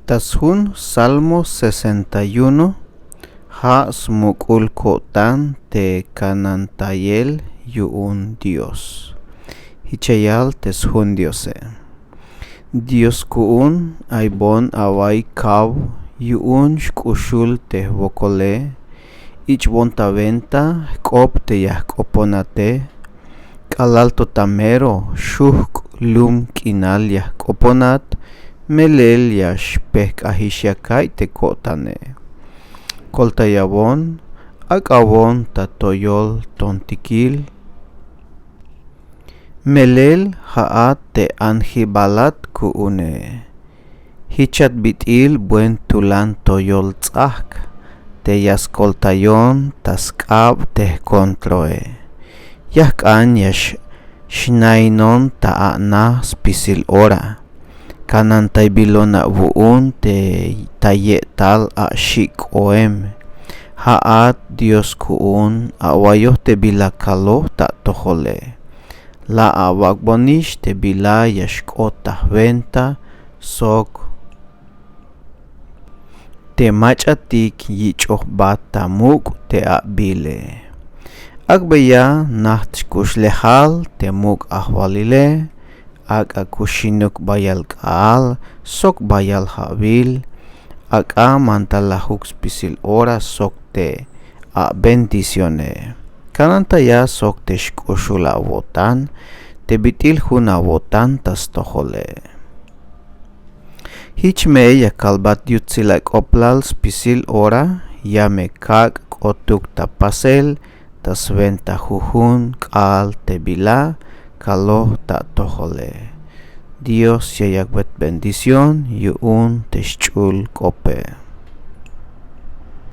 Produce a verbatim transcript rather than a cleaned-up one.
Ta sjun Salmo sesenta y uno, ja' smuk'ul ko'tan te kanantayel yu'un Dios. Jich ya yal te sjun Diose: Dios ku'un, aybon away kaw yu'un xk'uxul te jwokole, ich'bon ta wenta jk'op te ya jk'oponate, k'alal to ta mero xujk' lum k'inal ya jk'oponat, melel ya xpejk'ajix ya ka'iy te ko'tane. Koltayawon, ak'awon ta toyol tontikil, melel ja'at te anjibalat ku'une. Jichat bit'il buen tulan toyol ts'ajk' te ya skoltayon ta sk'ab te jkontroe. Ya jk'an ya xnainon ta ana spisil ora. Kanantaybilon awu'un te ta ye'tal axi' k'oem. Ja'at Dios ku'un, awayoj te bila kaloj ta atojole. La awak'bonix te bila ya xk'ot ta jwenta sok te mach'atik yich'ojbat ta muk' te abile. Ak'beya najt xkuxlejal te muk' ajwalile, ak'a kuxinuk bayal k'aal sok bayal ja'wil, ak'a mantalajuk spisil ora sok te abendicione. Kanantaya sok te xk'uxul awo'tan te bit'il jun awo'tan ta stojole. Jich me ya kalbat yutsil ak'oblal spisil ora, ya me kak' k'otuk ta pasel ta swenta jujun k'aal te bila kaloj ta atojole. Dios ya yakwet bendición yu'un te xch'ul k'ope.